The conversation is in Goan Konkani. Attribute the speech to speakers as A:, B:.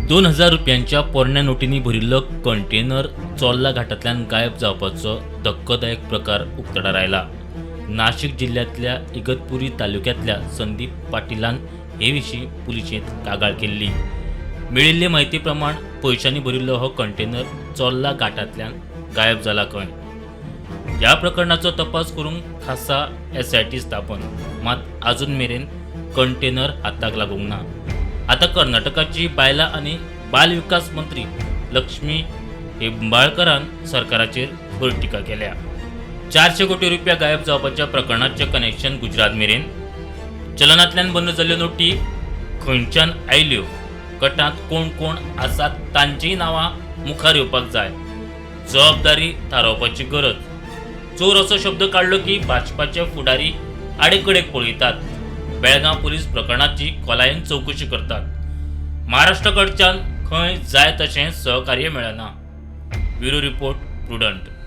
A: 2000 रुपयांच्या पोरण्या नोटींनी भरिल्लो कंटेनर चोर्ला घाटांतल्यान गायब जावपाचो धक्कोदायक प्रकार उक्तडार आयला. नाशिक जिल्ल्यांतल्या इगतपुरी तालुक्यांतल्या संदीप पाटिलान हे विशीं पुलिशेंत कागाळ केल्ली. मेळिल्ले म्हायती प्रमाण पयशांनी भरिल्लो हो कंटेनर चोर्ला घाटांतल्यान गायब जाला खंय. ह्या प्रकरणाचो तपास करूंक खासा एसआयटी स्थापन, मात आजून मेरेन कंटेनर हाताक लागूंक ना. आतां कर्नाटकाची बायलां आनी बाल विकास मंत्री लक्ष्मी हेब्बाळकरान सरकाराचेर खर टिका केल्या. 400 कोटी रुपया गायब जावपाच्या प्रकरणाचें कनेक्शन गुजरात मेरेन. चलनांतल्यान बंद जाल्ल्यो नोटी खंयच्यान आयल्यो, गटांत कोण कोण आसात तांचीय नांवां मुखार येवपाक जाय. जबाबदारी थारावपाची गरज. चोर असो शब्द काडलो की भाजपाचे फुडारी आडेकडेक पळयतात. बेळगांव पुलीस प्रकरणाची खोलायेन चवकशी करतात. महाराष्ट्रा कडच्यान खंय जाय तशें सहकार्य मेळना. Bureau report, Prudent.